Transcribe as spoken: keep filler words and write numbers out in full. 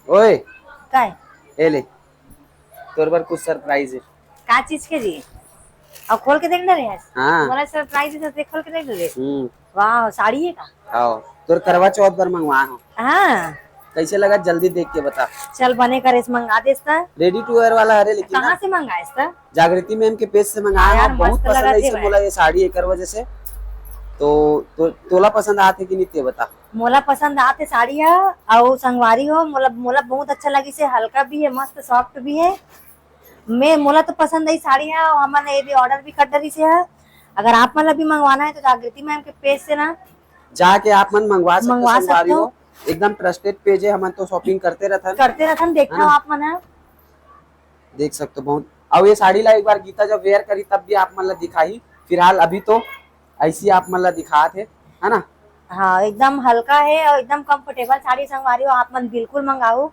ओए, काय? ए ले, तोर बर कुछ सरप्राइज हे। का चीज के जी? अउ खोल के देख ना रे आज। हाँ। मोला सरप्राइज हे, तो खोल के देख ले। हम्म। वाह, साड़ी हे का? हाँ, तोर करवा चौथ बर मंगवाए हंव। हाँ। कैसे लगा, जल्दी देख के बता। चल, बने करेस, मंगा देस त। रेडी टू वेयर वाला हरे, लेकिन कहाँ ना, से मंगाएस त? जागृति मैम के पेज से मंगाए यार, हंव। बहुत मस्त पसंद लगा आई थे से भाई। मोला ये साड़ी, एकर वजह से। तो, तो तोला पसंद आथे कि नहीं, ते बता। मोला पसंद आथे साड़ी ह, अउ संगवारी हो, मोला, मोला बहुत अच्छा लगी से, हल्का भी हे, मस्त सॉफ्ट भी हे। मैं, मोला तो पसंद आई साड़ी ह, अउ हमन ये भी ऑर्डर भी कर डरी से ह। अगर आप मन ला भी मंगवाना हे तो जागृति मैम के पेज से ना जाके आप मन मंगवा सकते हो, मंगवा संगवारी सकते हो। हो। एकदम ट्रस्टेड पेज हे, हमन तो शॉपिंग करते रहथन। करते रहथन, देखना है ना? हो आप मन ह। देख सकते हो बहुत। अउ ये साड़ी ला एक बार गीता जब वेयर करी तब भी आप मन ला दिखाही। फिलहाल अभी तो ऐसी आप मन ला दिखात हे, है ना? हाँ, एकदम हल्का हे अउ एकदम कंफर्टेबल साड़ी संगवारी हो, आप मन बिल्कुल मंगाओ।